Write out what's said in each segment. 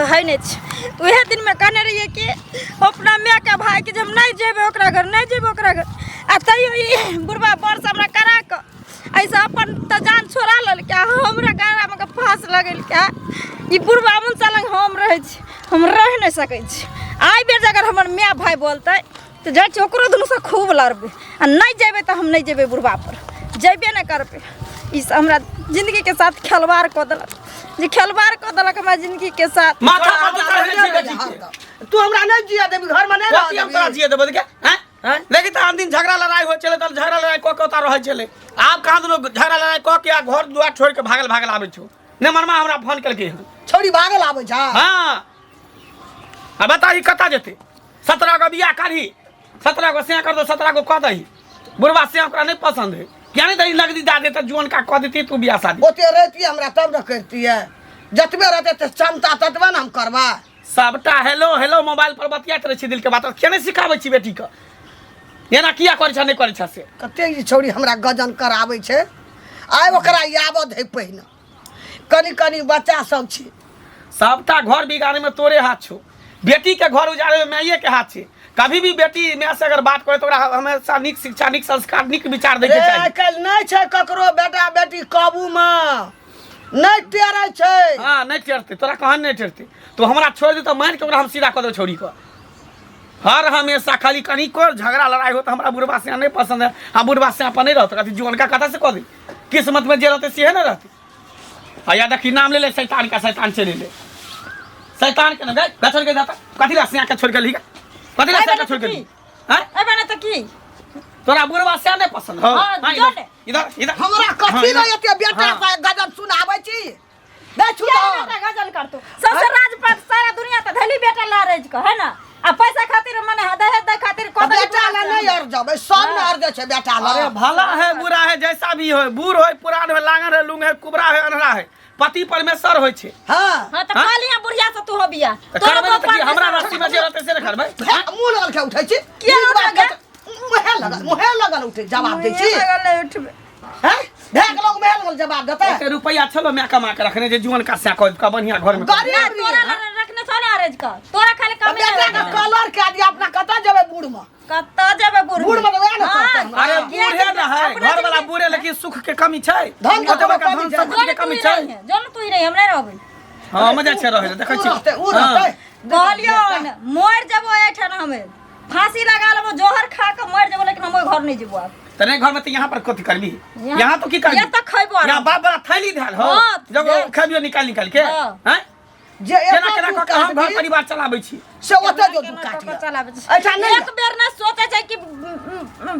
है नहि छै। उएह दिनमे कहने रहियै कि अपना मायके भाइके जे हम नहि जेबै ओकरा घर, नहि जेबै ओकरा घर, आ तैयो ई बुढ़बा बरसँ हमरा करा कऽ एहिसँ अपन तऽ जान छोड़ा लेलकै आ हमरा गरामे के फाँस लगेलकै। ई बुढ़बा मुनसा लग हम रहै छी, हम रहि नहि सकै छी। आइ बेर जे अगर हमर माय भाय बोलतै तऽ जाइ छी ओकरो दुनूसँ खूब लड़बै, आ नहि जेबै तऽ हम नहि जेबै बुढ़बा पर, जेबे नहि करबै। ई सब हमरा जिंदगीके साथ खेलवाड़ कऽ देलक, जे खेलवाड़ कऽ देलक हमरा जिंदगीके साथ। माथा पर तू चढ़ेने छी बेटी के। तू हमरा नहि जिया देबी, घर में नहीं रह कथी हम तोरा देबी। जिए देबो के हैं? हैं? लेकिन तऽ आन दिन झगड़ा लड़ाई होइ छलै तऽ झगड़ा लड़ाई कऽ के ओतऽ रहै छलै। आब कहाँ दुनू झगड़ा लड़ाई कऽ के आ घर दुआर छोड़ि के भागल भागल आबै छौ। ने मनमा हमरा फोन केलकै हन। छौड़ी भागल आबै छै। हाँ। आ बता ई कतऽ जेतै? 17 गो बियाह करही, 17 गो सेया कर दो, 17 गो कऽ दही। बुढ़बा सेया ओकरा नहि पसंद है। किया नहि दही नगदी दए देतै, जुअन का कऽ देती तू बियाह शादी। ओते रहतियै हमरा तब ने करतियै, जतबे रहतै तऽ क्षमता ततबे ने हम करबै। सबटा हेलो हेलो मोबाइल पर बतियाइत रहै छी दिल के बात, किया नहि सिखाबै छी बेटी के? एना किया करै छ नहि करै छ से? कते ई छौड़ी हमरा गजन कराबै छै। आइ ओकरा याबत है पहिने, कनी कनी बच्चा सब छै। सबटा घर बिगाड़े में तोरे हाथ छौ, बेटी के घर उजाड़े में माइये के हाथ छै। कभी भी बेटी माय से अगर बात करे तो ओकरा हमेशा नीक शिक्षा, नीक संस्कार, नीक विचार दै के रे, चाही। आइ काल्हि नहि छै ककरो बेटा बेटी काबू मे, नहि टेरै छै। हाँ, नहि टेरतै, तोरा कहाँ नहि टेरतै? तू हमरा छोड़ि दे तऽ मारि के ओकरा हम सीधा कऽ देबै छौड़ी के। हर हमेशा खाली कनिको झगड़ा लड़ाई हो तऽ हमरा बुढ़बा से नहि पसंद है। हम बुढ़बा से अपन नहि रहत, कथी जुअनका कथा से कऽ दे, किस्मत में जे रहतै सेहे ने रहतै। आ या देखी नाम ले ले शैतान का, शैतान चलि एलै। शैतान के ने गए गछल के दाता, कथी ला सिया के छोड़ के ली, कथी ला सिया के छोड़ के ली? हैं? एबे ने तऽ की तोरा बुढ़बा सिया नहि पसंद हो? हाँ, हाँ, जो इधर ने। इधर इधर। हमरा हाँ, कथी इधर। ला एते बेटा हाँ। से गजब सुनाबै छी? नहि किया छुटल। बेटा गजल करतो? सबसे राजपाट सारा दुनिया तऽ धैली बेटा ला रह के है ना, आ पैसा खातिर मने दहेज दे खातिर कऽ देली बेटा ला बुढ़ा नहीं से। अर जबै, सब ने अर जाइ छै बेटा ला। अरे भला है बुरा है जैसा भी हो, बूढ़ हो पुरान हो, लांगन है लूंग है, कुबरा है अन्हरा है, पति परमेश्वर होइ छै। हाँ। हाँ, तऽ हाँ? कहलियै बुढ़िया से तू हो बियाह। तऽ तोरो करबै ने तऽ की बाप हमरा परमेश्वर रस्सी में जे रहतै से ने करबै? हे, मुँह लगल के उठै छी? किया नीक बात उठै गे? कहै छी। मुँहे लगल, मुँहे लगल उठै, जवाब दै छी। मुँहे लगल नहि उठबै। हैं? भए गेलौ, मुँहे लगल जवाब देतै। एते रुपैआ छलो माय कमा के रखने जे जुअन का सै कऽ बढ़िया घर में। गरीब नहि, तोरा रहियै। लग रखने छौ ने अरेज कऽ। तोरा खाली तऽ कमी बेटा के नहि। कलर कए दिअ, अपना कतऽ जेबै बूढ़ में? कतऽ जेबै बूढ़ बूढ़ में तऽ वएह ने हाँ, करतै हमरा। अरे किया बूढ़े कि न है, अपना घर वाला जिंदगी- बूढ़े, लेकिन सुख के कमी छै, धन के ओते बड़का कमी धन छै। संपत्ति के जोन तू कमी ही छै। रही है, जोन तू ही रही, हम नहि रहबै। हाँ, मजा छै रहै लए, देखै उ छी। रहतै, उ हाँ। रहतै। कहलियौ ने, मरि जेबो एहिठाम, हमे फांसी लगा लेबो, जहर खा के मरि जेबो, लेकिन हम ओहि घर नहि जेबो आब। तऽ नहि घर में तऽ यहाँ पर कथी करबी? यहाँ तो की करबी? यहाँ तऽ खैबो आराम। यहाँ बाप बड़ा थैली धैल हो। हाँ, जब दे। खेबियो निकाल निकाल के, हाँ। हैं? जे केना एतऽ केना दुख कऽ के हम घर काटबी, परिवार चलाबै छी। से ओतऽ जो केना दुख कऽ काटिह। कऽ चलाबै छी। ऐसा नहि एक बेर ना सोचे छै कि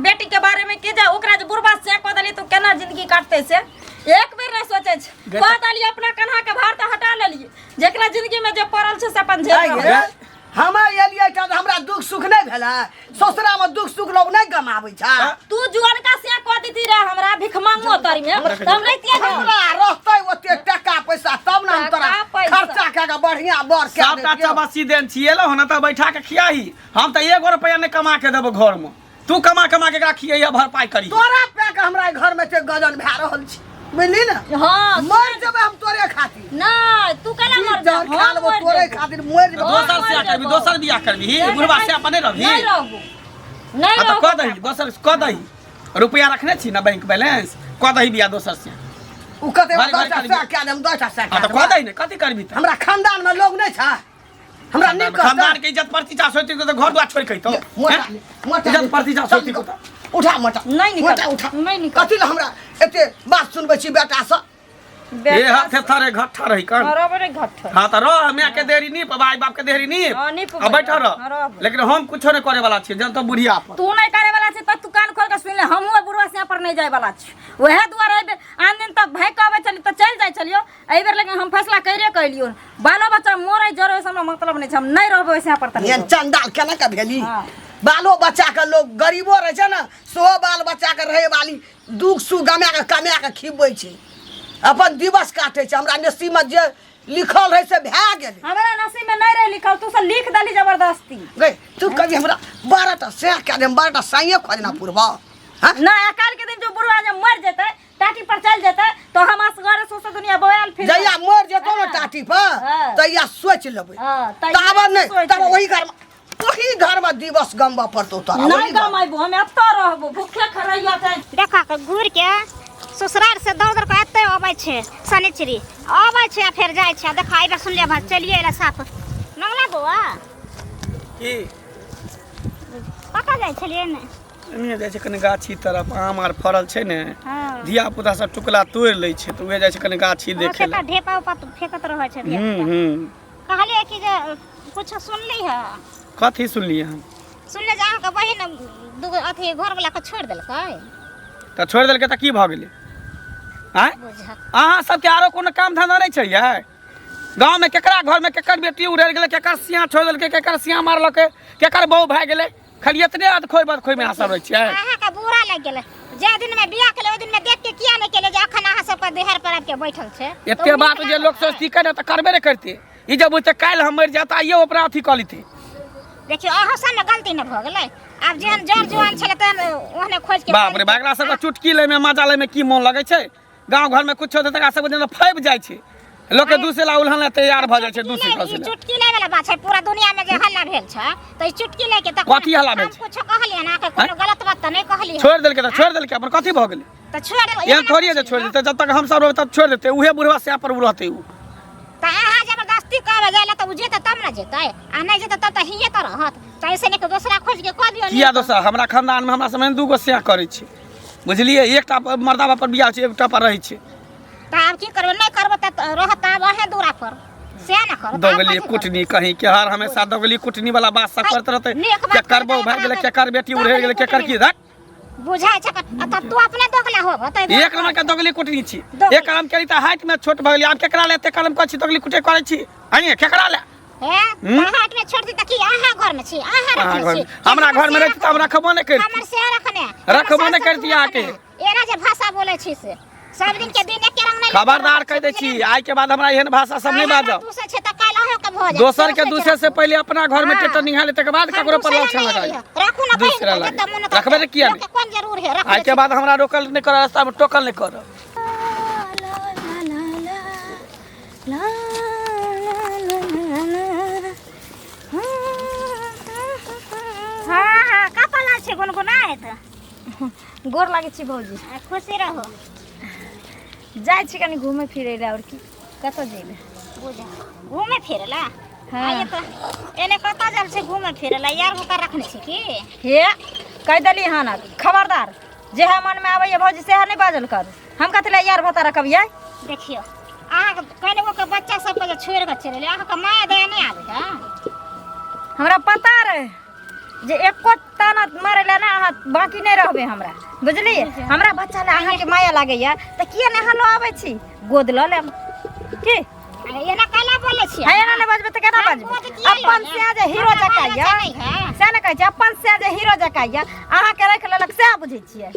बेटी के बारे में कि जे ओकरा जे बुढ़बा से कऽ देली तो केना जिंदगी काटतै से एक बेर ना सोचे छै। गे कऽ देली अपना कन्हा के भार तऽ हटा लेलियै, जेकरा जिंदगी में जे पड़ल छै से अपन झेल आइ रहल गे, छै। हम एलियै तऽ हमरा दुख सुख नहि भेलै, ससुरामे दुख सुख लोग नहि गमाबै छै। तू जुअनका से कऽ देती रे हमरा भिखमंगो तरी में तऽ हम रहितियै ने। हमरा रहतै ओते टका पैसा तब ने हम तोरा टका पैसा। खर्चा कए कऽ बढ़िया बर कए सबटा देतियौ। चबसी देन छी, एलौ हन तऽ बैठा के खियाही। हम तऽ एगो रुपैआ नहि कमा के देबो घर में, तू कमा कमा के एकरा खियैया भरपाई करी। तोरा पे के हमरा घर में एते गजन भए रहल छै, बुझली ने? हाँ। मर जेबै हम तोरे खातिर। नहीं, तू केना मर जहर जेबो? खा हम लेबो मर तोरे जेबो। खातिर, मर जेबो। दोसर मर बियाह करबी, जेबो। दोसर बियाह करबी, बुढ़वा से अपन नहि रहबी? नहीं रहबो, नहीं हाँ, तऽ रहबो। कऽ दही दोसर कऽ दही, रुपया रखने छी ना बैंक बैलेंस, कऽ दही बियाह दोसर से। उ कते भारी भारी 10टा करबी। सए कए देम, 10टा सए हाँ, कए तऽ कऽ देम। दही ने, कथी करबी तऽ? हमरा खानदान में लोग नहीं छै, हमरा नहीं कहता। खानदान के इज्जत प्रतिष्ठा सोचती तो घर द्वार छोड़ के तो मोटा हैं? मोटा इज्जत प्रतिष्ठा सोचती को उठा मोटा। नहीं निकल। मोटा उठा। नहीं निकल। कथी ला हमरा एते बात सुनबै छी बेटा से? ए हाथे थारे घट्ठा रही कन। बराबर है घट्ठा। हाँ तो रह, माय के देरी नी, बाई बाप के देरी नी। हाँ, नी आ बैठा रह। हाँ, रह। लेकिन हम कुछो नहीं करे वाला छी, जन तो बुढ़िया पर। तू नहीं करे वाला छी त तू कान खोल के सुन ले, हमहूँ बुढ़वा से पर नहीं जाय वाला छी। वएह दुआरे एहि बेर आन दिन तक भागि के अबै छली त चलि जाइ छलियो, एहि बेर लेकिन हम फैसला करिए के एलियो, बालो बच्चा मरै जरै से हमरा मतलब नहीं छै, हम नहीं रहबै ओइसे पर त नहीं एहन रहबै। चंडाल केना के भेली? हाँ। बालो बच्चा के लोग गरीबो रहै छै ने, सेहो बाल बच्चा के रहै वाली दुख सुख गमा के कमा के खिबै छै, अपन दिवस काटै छै। हमरा नसीब में जे लिखल रहै से भए गेलै। हमरा नसीब में नहीं रहे लिखल, तू सब लिख देली जबरदस्ती। गई तू कभी हमरा 12टा सैह कए देम, 12टा साइए खोजना पुरबा। हाँ? ना अकाल के दिन जो बुढ़वा जे मर जेतै टाटी पर चल जेतै तो हम असगरे सौंसे दुनिया बौआल फिर जहिया मर जेतौ ने टाटी पर हाँ। तहिया सोचि लेबै हाँ, तहिया ताबे नहि सोचि तब लेबै। ओहि घरमे ओहि घरमे दिवस गमबऽ पड़तौ तोरा नहीं ओहि घरमे। गमाइबो हम एतऽ रहबो भूखे खरैया जाय देखा के घूर के ससुराल से दौड़ दौड़ के एते अबै छै शनिचरी अबै छै आ फेर जाइ छै देखा एहि बेर सुनलियै भाई चलिए अयला साफ मंगला बौआ की कतऽ जाइ छलियै ने एने जाइ छै कनि गाछी तरफ आम आर फड़ल छै ने हँ धिया पुता सब टुकला तोड़ि लै छै तऽ उहे जाइ छै कनि गाछी देखै ओते लए तऽ ढेपा उपा फेकत रहै छै हूँ हूँ कहलियै कि जे कुछ सुनली है कथी सुनलियै हम सुनले जे अहाँके बहिन दूगो अथी घरवला के छोड़ि देलकै तऽ छोड़ि देलकै तऽ की भऽ गेलै आँय बुझक अहाँ सबके आरो कोनो काम धंधा नहि छै यै गाँवमे केकरा घरमे केकर बेटी उड़ि गेलै केकर सियाँ छोड़ि देलकै केकर सियाँ मारलकै केकर बहु भए गेलै खाली एतने अदखोइ बदखोइमे अहाँ सब रहै छियै अहाँके बुरा लागि गेलै जे दिन में बियाह केले ओहि दिन में देख के किया नहि केले जे अखन अहाँ सबके देहर पर आबि के बैठल छै तऽ एते ओ बात नीक जे लोक लागत है। सोचती ने तऽ करबे नहि करतै ई जब बुझतै काल्हि हम मरि जायब तऽ आइयो अपना अथी कऽ लेतै देखियौ अहाँ सबमे गलती नहि भऽ गेलै आब जेहन जर जुआन छलै तेहन ओहने खोजि के बाप रे बा एकरा सबके चुटकी लैमे मजा लैमे की मोन लगै छै गाँव घरमे कुछो तऽ तकरा सबके जेना फैब जाइ छै लोकके दूसरे ला उल्हन ला तैयार भऽ जाइ छै दूसरे ई खसै ला चुटकी लै वाला बात छै पूरा दुनिया में जे हल्ला भेल छै तऽ ई चुटकी लै के तऽ कथी हल्ला भेल हम छै? कुछो कहलियै ना अहाँके कोनो गलत बात तऽ नहि कहलियै छोड़ि देलकै तऽ छोड़ि देलकै अपन कथी भऽ गेलै तऽ छोड़ि देलकै एहन थोड़ी है जे छोड़ि देतै जब तक हम सब रहबै तब छोड़ि देतै उहे बुढ़वा सएह पर उ रहतै उ तऽ अहाँ जबरदस्ती करबै जाइ लए तऽ उ जेतै तब ने जेतै आ नहि जेतै तब तऽ हिये तऽ रहत तऽ ऐसे नीक दोसरा खोजि के कऽ दियौ किया दोसर हमरा खानदानमे हमरा सबमे दूगो सएह करै छै बुझलियै एकटा पर मर्दाबा पर बियाह छै एकटा पर रहै छै तऽ आब की करबै नहि करबै तऽ रहत आब अहें दूरा पर सएह ने करब दौगली कुटनी कहीं के हर हमेशा दौगली कुटनी वाला बात सब करते रहते नीक बात केकर बहु भए गेलै केकर बेटी उड़े गेलै केकर की धक बुझाइ छै आ तब तू अपने दोगला होब तऽ एक नंबर के दौगली कुटनी छी एक कलम केली तऽ हाइट में छोट भऽ गेली आब केकरा ले एते कलम करै छी दौगली कुटे करै छी आइए केकरा ले हे हम्म? हाट में छोड़ दी तऽ की अहाँ घर में छी अहाँ अहाँ रखने घर छी हमरा घर में रहती तऽ हम रखबो नहि करती हमर से रखने रखबो नहि करती अहाँके। एना जे भाषा बोलै छी से सब दिन के दिन एके रंग नहि खबरदार कहि दै छी आइ के बाद हमरा एहन भाषा सब नहि बाजब दूसरे छै तऽ काल्हि अहूँ के भऽ जायत दोसर के दूसरे से पहिले अपना घर में हाँ। टेटर निहाले तकर बाद हम ककरो पर दूसरे लक्षण लए लगाई एलियै। राखू ना बहिन दूसरा के, लगे। जतऽ मोन ततऽ। रखबै तऽ किया लोकके कोन जरूर है रखबै आइ के बाद हमरा रोकल नहि कर रास्ता में टोकल नहि कर हाँ हाँ कतऽ जाइ छै गुनगुनाइत गोर लागै छी भौजी आ, खुशी रहू जाइ छी कनि घूमे फिरे लए आओर की कतऽ जेबै बुझ घूमे फिरे ला हाँ। आइए तऽ एने कतऽ जाइ छै घूमे फिरे ला यार हुनका रखने छी की हे कहि देली हन खबरदार जेहा मनमे आबैए भौजी सेहा नहि बाजल करू हम कथी लए यार भत्ता रखबियै देखियौ अहाँके कने के बच्चा सबके जे छोड़ि कऽ चलि एलियै अहाँके माया दया नहि आबै है हमरा पता रहे जे एको ताना मारै लए ने अहाँ बाँकी नहि रहबै हमरा बुझलियै हमरा बच्चा लए अहाँके माया लागैया तऽ किया नहि अहाँ लऽ आबै छी गोद लऽ लेब की अरे एना कैला बोलै छियै है एना नहि बजबै तऽ केना हम बजबै गोद किया लऽ अपन लेब? से जे हीरो हमरा जकाँ बाल यऽ बच्चा नहि है। सएह ने कहै छी अपन से जे हीरो जकाँ यऽ अहाँके राखि लेलक सएह बुझै छियै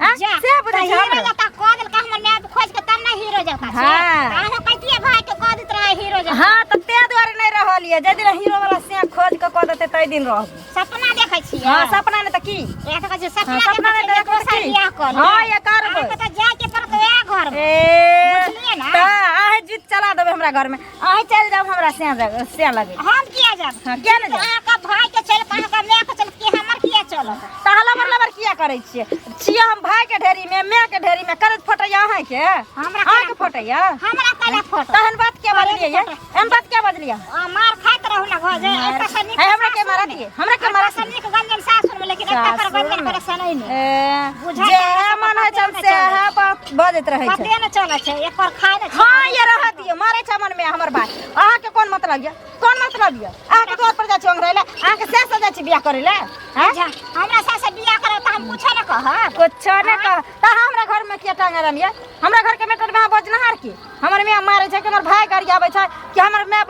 आँय? जा, सएह बुझै तऽ छियै हीरो हमरो। जकाँ कऽ देलकै हमर माय खोजि कऽ तब ने हीरो जकाँ छै हाँ। तऽ अहूँ कहितियै भाय के कऽ दैत रहै हीरो जकाँ हाँ तऽ ताहि दुआरे नहि रहल यऽ जाहि दिन हीरो वाला सएह खोज कऽ कऽ देतै ताहि दिन रहबै सपना देखै छियै हाँ सपना नहि तऽ की एक तऽ कहै छियै सपना हाँ, सपना देखै नहि छियै तऽ जे दोसर की? बियाह कऽ लेब। हाँ, ये करबै। अहाँके तऽ जायके पड़त वएह घरमे ए बुझलियै ने? तऽ अहीं जीत चला देबै हमरा घरमे अहीं चलि जाउ हमरा सएह सएह लगे हम किया जायब हाँ, किया नहि जायब? अहाँके भाय के चलत अहाँके माय के चलत कि हमर किया चलत तऽ लबर लबर किया करै छियै छियै हम भाय के ढेरी में माय के ढेरी में करैत फटैया अहाँके हमरा अहाँके फटैया हमरा कैला फटत तहन बात किया बजलियै ये एहन बात किया बजलियै आ, मार खाइत रहू ना घर जे एतऽ से नीक है, हमरा के मारत ये? हमरा के मारत से नीक गंजन सासुर में लेकिन एतऽ पर गंजन करे से नहीं ने ए, बुझाइ जे छै, है मन होइ पते छै नहि से चलै है बात बजैत रहै छै पते ने चलै छै एक पर खाय ने छै हाँ ये रह दियौ मारै छै मन में हमर भाय अहाँके कोन मतलब ये कोन मतलब ये अहाँके द्वार पर जाइ छी ओंघराइ लए अहाँके सएह से जाइ छी बियाह करै लए हैं बुझा हमरा सास से बियाह करब तऽ हम कुछो ने कहब कुछो नहि कह तऽ अहाँ हमरा घरमे किया टांग अड़लियै हमरा घरके मैटर में अहाँ बजनहार की हमर माय मारै छै कि हमर भाय गाड़ी आबै छै कि हमर माय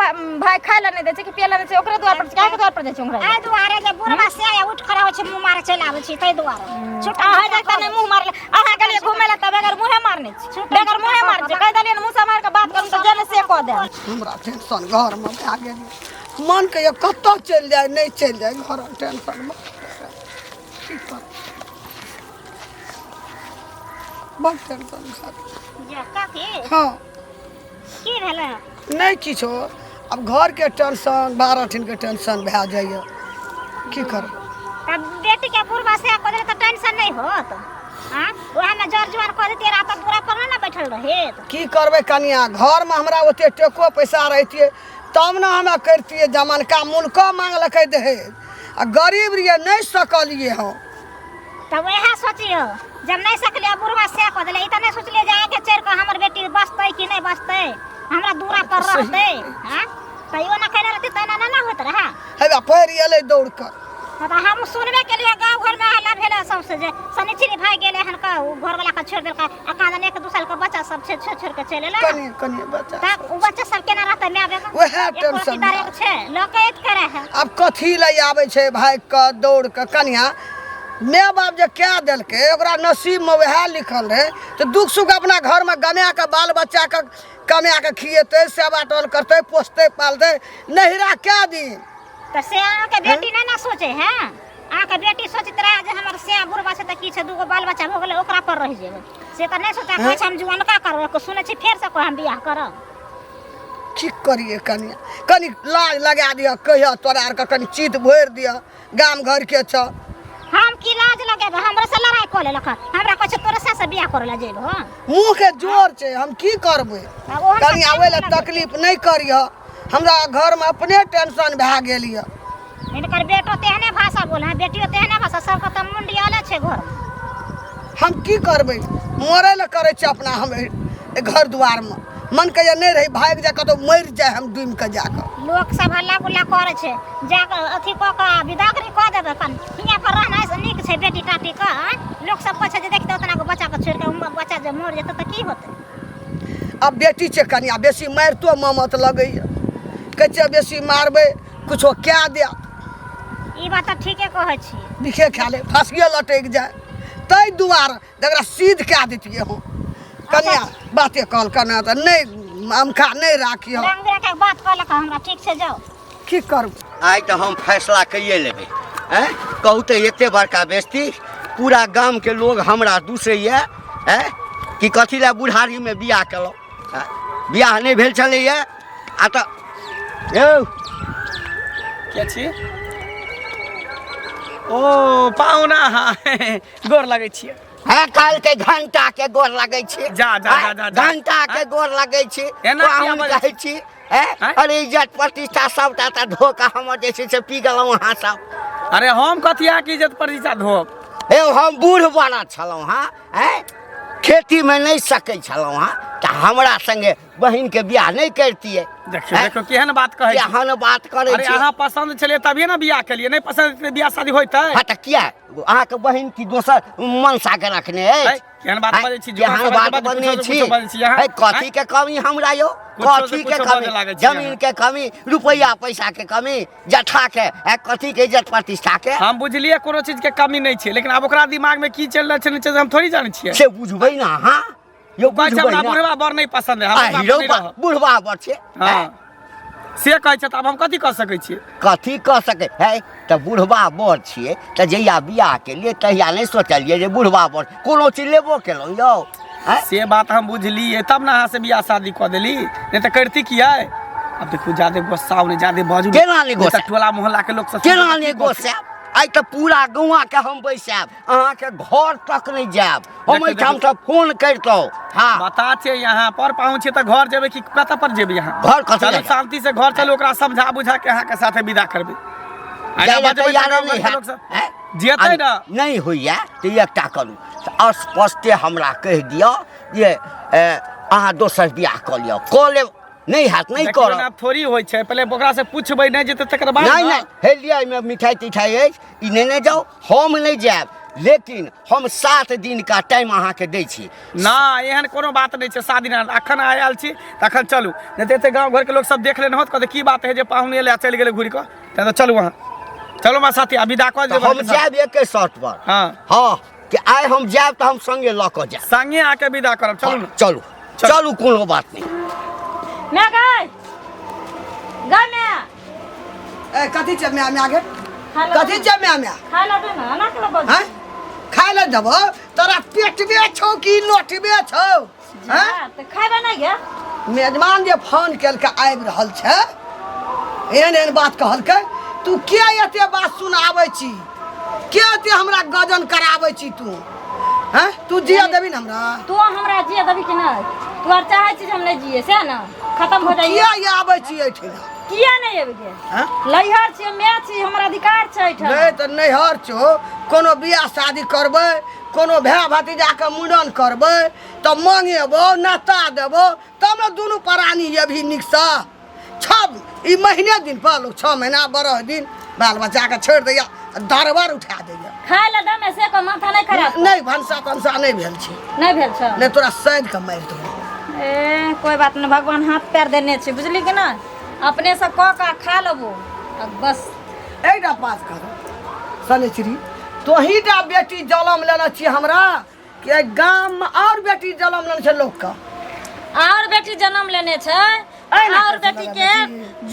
भाय खाय लए नहि दै छै कि पियै लए नहि दै छै ओकरे द्वार पर काहे के द्वार पर जाइ छै ओंघराइ एहि दुआरे जे बुढ़वा से उठ खड़ा होइ छै मुँह मारे चलि आबै छी ताहि दुआरे छुट्टा अहाँ जाइते नहि मुँह मारले अहाँ गेलियै घुमै लए तऽ बगैर मुँहे मारने छी बगैर मुँहे मारने छी कहि देलियै ने मुँह से मारि कऽ बात करू तऽ जे नहि से कऽ देब हमरा टेंशन घरमे भए गेल मन कहियो कतऽ चलि जाय नहि चलि जाय घरक टेंशनमे की करब। बड़ टेंशन भए गेल। जा काकी। हँ। की भेलै? नहि किछो, आब घरके टेंशन 12 ठिनके टेंशन भए जाइए, की करबै। तब बेटी के बुढ़बा से कऽ देले तऽ टेंशन नहि होत? आँ, ओएहमे जर जुआन कऽ देतियै रह तऽ दूरा पर नहि ने बैठल रहैत। की करबै कनिया, घरमे हमरा ओते टको पैसा रहितियै तब ने हमे करितियै। जमानका मुल्को मांगलकै दहेज, आ गरीब रहियै, नहि सकलियै हम। तब वएह सोचियौ, जब नहि सकलियै बुढ़बा से कऽ देले, ई तऽ नहि सोचलियै जे आगे चढ़ि कऽ हमर बेटी बचतै कि नहि बचतै, हमरा दूरा पर रहतै। आँ, तैयो ना केने रहती तैना नहि ने होइत रहए। हेबे पड़ि एलै दौड़ कऽ। हँ, तऽ हमहूँ सुनबे केलियै गाँव घरमे हल्ला भेलै सौंसे जे शनिचरी भागि गेलै हन कऽ, ओ घरवला के छोड़ि देलकै आ कहाँ 1-2 साल के बच्चा सब छै, छोड़ि छोड़ि कऽ चलि एलै। कनि कनि बच्चा तऽ ओ बच्चा सब केना रहतै माय बेगर? वएह एको टेंशन रत्ती दारे छै लौकैत करे है। आब कथी लए आबै छै भागि कऽ दौड़ कऽ कनिया? माय बाप जे कए देलकै ओकरा नसीबमे वएह लिखल रहै, तऽ दुख सुख अपना घरमे गमा कऽ बाल बच्चाके कमा कऽ खिएतै, सेवा टहल करतै, पोसतै पालतै, नहिरा कए दिन। तऽ से अहाँके बेटी नहि ने सोचै है? अहाँके बेटी सोचैत रहै जे हमर से बुढ़बा छै तऽ की छै, दूगो बाल बच्चा भऽ गेलै, ओकरा पर रहि जेबै, से तऽ नहि सोचै। कहै छै हम जुअनका करबै, सुनै छी फेरसँ कहै हम बियाह करब। की करियै कनिया, कनि लाज लगा दिअ, कहिया तोरा आरके कनि चित भरि दिअ, गाम घरके छ। हम की लाज लगेबै? हमरे से लड़ाइ कऽ लेलक, हमरा कहै छै तोरे से बियाह करै लए जेबहो। मुँहके जोर छै, हम की करबै कनि? आबै लए तकलीफ नहि करिह, हमरा घरमे अपने टेंशन भए गेल यऽ। हिनकर बेटो तेहने भाषा बोले है, बेटियो तेहने भाषा, सबके तऽ मुंडी आले छै घरमे। हम की करबै, मरै लए करै छी अपना हम घर दुआरमे, मन कहैए नहि रही, भागि जाय कतहु, मरि जाय हम डूमि कऽ जाकऽ। लोक सब हल्ला गुल्ला करै छै, जाकऽ अथी कऽ कऽ विदागरी कऽ देबै, कन हियाँ पर रहनाइ से नीक छै बेटी टाटी कऽ। लोक सब कहै छै जे देखते ओतना गो बच्चा के छोड़ि कऽ बच्चा जे मरि जेतै तऽ की होतै? आब बेटी छै कनिया, बेसी मारितो ममत लगैए, कहै छियै बेसी मारबै कुछो कए देत। ई बात तऽ ठीके कहै छी। बिखे खा ले, फाँसिए लटकि जाय, ताहि दुआरे जकरा सीध कए दैतियै हम। कनिया बाते कहलकै ने तऽ नहि अमखा नहि राखिह। रंग बिरंग के बात कहलक हमरा, ठीक छै जाउ। की करब? आइ तऽ हम फैसला कैये लेबै। आँय कहू तऽ, एते बड़का बेइज्जती, पूरा गामके लोग हमरा दूसैए, आँय, कि कथी लए बुढ़ारीमे बियाह केलहुँ? आँय, बियाह नहि भेल छलैए आ तऽ यौ के छी? ओ पाहुना, हाँ, गोर लगै छियै। हँ, काल्हि के घंटा के गोर लगै छी। जा, जा, जा, जा, जा। घंटा के गोर लगै छी। एना किया पाहुन बजै कहै छी? हैं? अरे इज्जत प्रतिष्ठा सबटा तऽ धोकऽ हमर जे छै से पी गेलहुँ अहाँ सब। अरे हम कथी अहाँके इज्जत प्रतिष्ठा धोब? हे, हम बूढ़ बड़ा छलहुँ हँ, हैं, खेतीमे नहि सकै छलहुँ हँ, तऽ हमरा संगे बहिनके बियाह नहि करितियै? देखियौ। हैं? देखियौ केहन बात कहै छी। केहन बात करै अरे छी? अहाँ पसन्द छलियै तभिए ने बियाह केलियै, नहि पसन्द हेतै बियाह शादी होइतै? हँ तऽ किया अहाँके बहिन की दोसर मनसाके रखने है, अछि? केहन बात हैं? बजै छी? जुआन केहन समझ के बात बात बजने कुछो से छी? कुछो बजै छी अहाँ, है, कथी के कमी हमरा यौ? कुछो से कथी के कुछो कमी? बजऽ लागै छी जमीन अहाँ। के कमी, रुपैआ पैसा के कमी, जथा के है, कथी के इज्जत प्रतिष्ठा के? हम बुझलियै कोनो चीज के कमी नहि छै, लेकिन आब ओकरा दिमाग में की चलि रहल छै नहि छै से हम थोड़ी जानै छियै। से बुझबै ने अहाँ यौ, कहै छै बुझबै हमरा ने। बुढ़वा बड़ नहि पसंद है, आ हम हीरो नहि रहब। बुढ़वा बड़ छै। हँ, से कहै छै, तऽ आब हम कथी कऽ सकै छियै? कथी कऽ सकै है? तऽ बुढ़वा बड़ छियै तऽ जहिया बियाह केलियै तहिया नहि सोचलियै जे बुढ़वा बड़ कोनो चीज लेबो केलहुँ यौ? आँय? से बात हम बुझलियै तब ने अहाँ से बियाह शादी कऽ देली, नहि तऽ करती किया? आब देखू, जादे गुस्सा नहि, जादे बाजू केना नहि तऽ गोस्सा? टोला मोहल्ला के लोक सब केना नहि गोसायब? आइ तऽ पूरा गौआँके हम बैसायब, अहाँके घर तक नहि जायब हम। देखियौ, एहिठाम देखियौ। से फोन करितहुँ। हँ, बता छै यहाँ पर पहुँचे तऽ घर जेबै कि कतऽ पर जेबै अहाँ? घर कतऽ चलू जायब? शांति से घर चलू, ओकरा समझा बुझा के अहाँके साथे विदा करबै। आइ जाय लए बजबै तऽ तैयारे गाँव नहि घरके हैत। लोक सब आँय? जेतै आ ने। नहि होइए तऽ एकटा करू, स्पष्टे हमरा कहि दिअ जे अहाँ दोसर बियाह कऽ लिअ, कऽ लेब, नहि हैत नहि देखियौ करब। ने, आब थोड़ी होइ छै, पहिले ओकरा से पुछबै, नहि जेतै तकर बाद नहि ने। नहि, हे लिअ, एहिमे मिठाइ तिठाइ अछि, ई नेने जाउ। हम नहि जायब, लेकिन हम 7 दिनका टाइम अहाँके दै छी। ना, एहन कोनो बात नहि छै। 7 दिन अखन आयल छी तऽ अखन चलू, नहि तऽ एते गाँव घरके लोक सब देख लेने होत, कहतै की बात है जे पाहुन एलै आ चलि गेलै घुरि कऽ। तऽ चलू अहाँ, चलू हमरा साथी आ विदा कऽ तऽ देबै। हम जायब एके शर्त पर। हँ। हँ, कि आइ हम जायब तऽ हम संगे लऽ कऽ जायब। संगे आके विदा करब, चलू ने। चलू। चलू। चलू, कोनो बात नहि। मैं गए गए मैं। ए, कथी छै म्या म्या गे? खाय कथी छै म्या म्या? खाय ला दे ना, ना केला बज। हैं, खाय ले देबो तोरा पेटबे छौ कि लोटबे छौ हैं? जा, तऽ खैबे नहि गे मेजबान जे फोन केलकै आबि रहल छै एहन एहन बात कहलकै तू के एते बात सुनाबै छी के एते हमरा गजन कराबै छी तू हैं तू जिया देबी ने हमरा तू हमरा जिए देबी कि नहि तू आर चाहै छी जे हम नहि जिए सएह ने खत्म हो जाइए किया ये आबै छी एहिठिना किया नहि एबै गे हैं? लैहर छियै माय छी हमर अधिकार छै एहिठाम नहि तऽ नैहर छौ कोनो बियाह शादी करबै कोनो भाय भतीजाके मुड़न करबै तऽ मंगेबो नाता देबो तब ने दुनू प्राणी अभी नीकसँ छओ ई महीने दिन पर लोक 6 महीना 12 दिन बाल बच्चाके छोड़ि दैया दरबर उठा दैया खाय लए दमे से को माथा नहि खराब नहि भनसा तनसा नहि भेल छै नहि भेल छौ नहि तोरा सैद के मारि देबौ ए कोई बात नहि भगवान हाथ पैर देने छै बुझली कि नहि अपने से कऽ कऽ खा लेबो आ बस एकटा बात कर शनिचरी तोहीटा बेटी जलम लेने छी हमरा कि एहि गाममे आओर बेटी जलम लेने छै लोकके और बेटी जन्म लेने छै एहि और बेटी के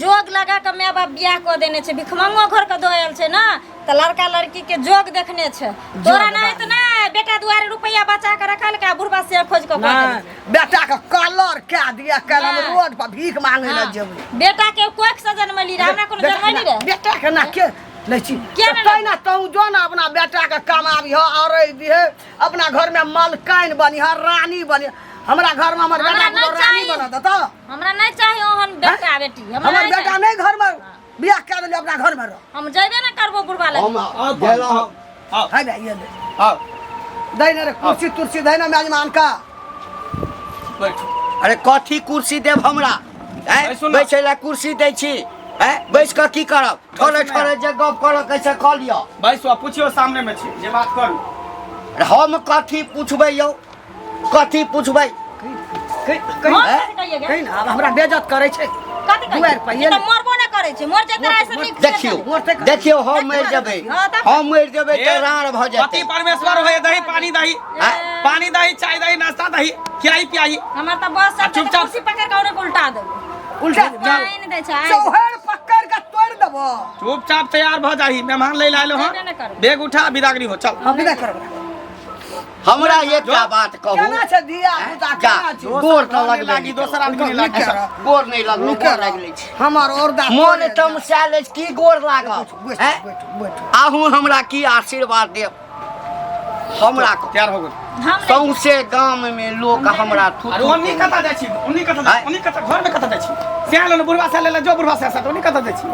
जोग लगा के माय बाप बियाह कऽ देने छै भिखमंगो घर के दऽ आयल छै ने तऽ लड़का लड़की के जोग देखने छै तोरा नहि तऽ नहि बेटा दुआरे रुपैआ बचा के रखल के बुढ़बा से खोज के कऽ देने छै। बेटा के कलर कए दिया काल्हि हम नहि। रोड पर भीख मांगे लए हाँ। जेबै बेटा के कोख से जन्मली रहे हमरा कोनो जन्मली रहे बेटा के ना के लै छी किया नहि तैना तू जो ना अपना बेटा के कमाबिह अरै दिहे अपना घर में मलकाइन बनिह रानी बनिह हमरा घर में हमर हमरा बेटा नहि के रानी चाही। बना देता हमरा नहीं चाहिए ओहन बेटा बेटी हमरा हमर नहीं बेटा चाही। नहीं घर में बियाह कए देलियै अपना घर में रह हम जइबे ना करबो बुढ़बा लग हम आओ गेलहुँ आओ है ना ये ले आओ दै ने रे कुर्सी तुर्सी दै ने मेजमान का बैठू अरे कथी कुर्सी देब हमरा हैं बैसू ना। बैसै लए कुर्सी दै छी हैं बैस कऽ की करब ठोरे बैसू ना। ठोरे जे गप करऽ कैसे कऽ लिअ बैसू आ पुछियौ सामने में छी जे बात करू अरे हम कथी पुछबै यौ कथी पुछबै कहि हम हैं? कथी कहिए गे? कहि ना आब हमरा बेइज्जत करै छै कथी कहिए? दुआरि पर ई तऽ मरबो नहि करै छै मर जेतै ऐसे नीक से देखियौ मोरतै कथी? देखियौ हम मरि जेबै हँ, तब- हम मरि जेबै तऽ राड़ भऽ पति जेतै परमेश्वर होय दही पानी दही हैं? पानी दही चाय दही नाश्ता दही खियाई पियाई हमर तऽ बस आ चुपचाप- कुर्सी पकड़ के औरे उल्टा देबो उल्टा पानि दै छै चौहर पकड़ के तोड़ि देबो चुपचाप तैयार भऽ जाही मेहमान लै आयल जेबे हँ नहि करबै। बैग उठा विदागरी हो चल हम विदा करब हमरा एकटा बात कहू केना छै धिया पुता जा केना छै गोर तऽ लगले लागी नहि दोसर आदमी नहि लागी अच्छा, गोर नहि लगलो गोर लागि लै छै हमर औरदा मोन तमसायल अछि की गोर लागल बैठ हैं? बैठ बैठ आहू हमरा की आशीर्वाद देब हमरा तैयार हो गेल हम नहि सौंसे गाम में लोक हमरा थू अरे ओन्नी कतऽ जाइ छी ओन्नी कतऽ जाइ आँय? ओन्नी कतऽ घर में कतऽ जाइ छी से आयल ने बुढ़वा से ले जो बुढ़वा से साथ ओन्नी कतऽ जाइ छी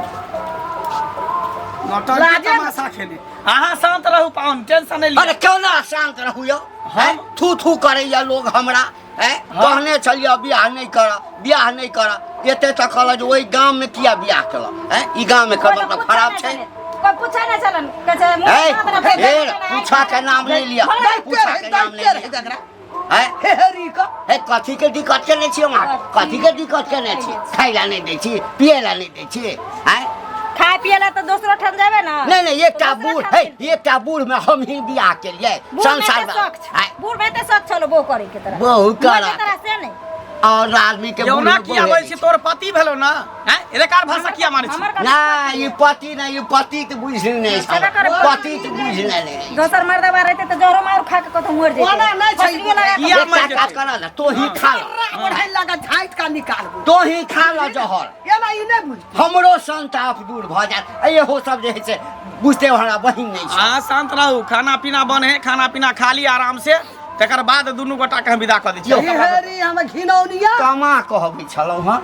नौटंकी लाजे न- तमाशा खेले अहाँ शांत रहू पाहुन टेंशन नहि अरे लिअ केना शांत रहू यौ हैं? हम- थू थू करैया लोग हमरा हैं कहने छलियै बियाह नहि कर बियाह नहि कर एते तक कहलक जे ओहि गाम में किया बियाह केलक हैं ई गाम में कोइ कर तऽ मतलब पूछै खराब नहि छै छलै। कोइ पूछै नहि छलन कहै छै मुँह है दाँत ने फेर फेर पूछा के नाम नहि लिअ पूछा के नाम नहि लिअ हैं हे हेरी का हे कथी के दिक्कत केने छी अहाँ कथी के दिक्कत केने छी खाय ला नहि दै छी पिए ला नहि दै छी हैं खाय पिए ला तऽ दोसरो ठाम जेबै ने नहि नहि एकटा दोसरो बूढ़ ठाम हे जेबै। एकटा बूढ़ में हम ही बियाह केलियै बूढ़ में संसार एते शौक छै। आँय, बूढ़ में एते शौक छलो बहू करे के तोरा बहू मर करऽ के तोरा से नहि और आदमी के यौना बूढ़ किया बोल छी तोर पति भेलो ना हैं एकर भाषा किया मानै छी हमर कथी नहि ई पति नहि ई पति तऽ बुझि नहि छै छेबे करे, पति तऽ बुझि नहि दोसर मर्दबा रहते तऽ जहरो मार खा के कतौ मर जेतै ओना नहि छै फसलियो लगा के किया एकटा मरि काज जेतै? कर ने तोही खा ल बढ़ाई लगा झाँटि का निकालबो तोही खा ल जहर एना ई नहि बुझ हमरो संताप दूर भऽ जायत इहो सब जे हइ से बुझते हमरा बहिन नहि छै अहाँ शांत रहू खाना पीना बने खाना पीना खा ली आराम से तकर बाद दुनू गोटा के हम विदा कऽ दै यौ। छी हेरी हम घिनौनिया कमा कहबै छलहुँ हँ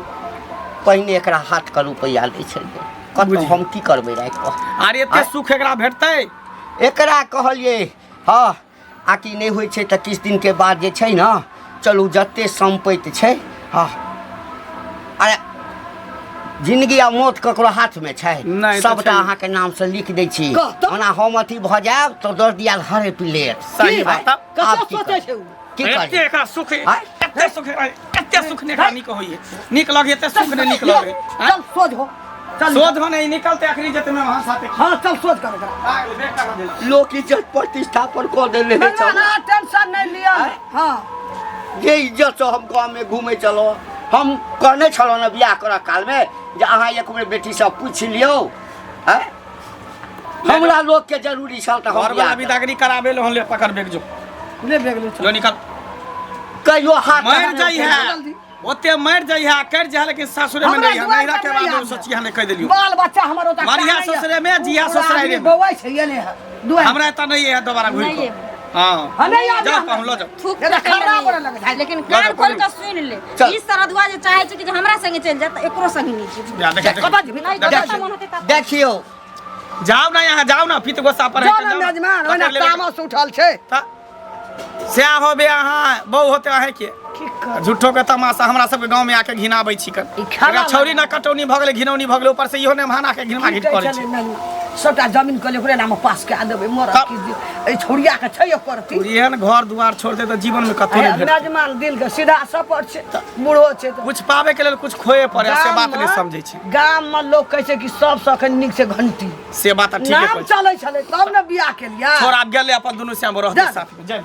पहिने एकरा हाथ के रुपैआ दै छलियै कतऽ हम की करबै राखि कऽ आर एते सुख एकरा भेटतै एकरा कहलियै हँ आ कि नहि होइ छै तऽ किछु दिनके बाद जे छै ने चलू जते सम्पति छै हँ अरे जिंदगी आ मौत ककरो हाथमे छै नहि तऽ सबटा छै। अहाँके नामसँ लिख दै छी कह तऽ। ओना हम अथी भऽ जायब तऽ 10 दियाल हड़पि लेत सही बात। आब कतऽ की सोचै करब? छै उ की एते करी एकरा सुख आँय? एते सुख एते सुख ने एकरा नीक होइए नीक लगे एते सुख ने नीक लगे चल सोझ हो चल सोझ हो नहीं निकलते अखनी जते में वहां साथे हाँ चल सोझ कर एकरा आ गेलै, बेटा कऽ देलक। लोक इज्जत प्रतिष्ठा पर कऽ देने ना छल ना टेंशन नहीं लिअ हाँ जे इज्जतसँ हम गाँवमे घुमै छलहुँ हम कहने छलहुँ ने बियाह करऽ कालमे जे अहाँ एक बेर बेटीसँ पूछि लियौ आँय हमरा लोक के जरूरी छल तऽ हम घर वाला बियाह केलहुँ। विदागरी कराबे ले ले पकड़ बेग जो ले बेग ले चल जो निकल कहियो हाथ मर जाइ है ओते मर जाइ है कर जाइ है लेकिन सासुरे में हमरा नहीं है दुआर नैहरा पर के नहीं बाद आबे। सोचिए नहीं कह देलियो बाल बच्चा हमर ओतऽ मरिया कानैया। ससुरे में, जिया पूरा ससुरारे आदमी में। बौआइ छै एने है दुआर हमरा एतऽ नहीं है दोबारा घुरि नहीं कऽ एबै। हाँ हाँ, नहीं आबे जाओ हमरा। कहूँ लऽ जाओ थूक एतऽ फेकै लए खर्रा नहि बड़ा लगै छै। लेकिन लऽ जाओ, कान खोल पकड़ू। के सुनि ले चल। ई सरदुआ जे चाहे छै कि जे हमरा संगे चलि जाए तऽ एकरो संगे नहि जेबै जा देख कतऽ जेबही? नहि देख। जतऽ मन होतै ततऽ। देखियौ जाओ ना यहाँ जाओ ना फिर गुस्सा पर है जाओ ना मेजमान ओहिना पकड़ लेबै। तामस उठल छै तऽ सएह होबे अहाँ बहु होते अहें के की कर झूठो के तमाशा हमरा सबके गाँव में आके घिनाबै छी कन ई खाना एकरा छौरी ना कटौनी भऽ गेलै घिनौनी भऽ गेलै ऊपर से इहो ने भाना के घिनमा की घिन कहै करै छलै छै मेजमान सबटा जमीन कहले ओकरे नाम पास कए देबै मरत तब- की जे एहि छौड़िया के छै करती एहन घर दुआर छोड़ दे तऽ जीवन में कतौ नहि भेटतै मेजमान दिल के सीधा सपट छै बूढ़ो छै तऽ कुछ पावे के लेल कुछ खोए पड़े से बात नहि गाममे- समझै छी गाममे लोक कहै छै कि सबसँ अखन नीक छै घंटी से बात तऽ ठीके नाम कहै छी चलै छलै तब ने बियाह केलियै छोड़ आब गेलै अपन दुनू श्याम रहतै जा। साथ में जय।